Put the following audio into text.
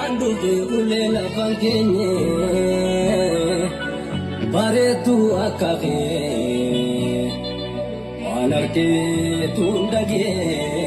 Waan dhufe ulee lafaan keenye bareedduu akka kee waan argeetu hin dhageenye.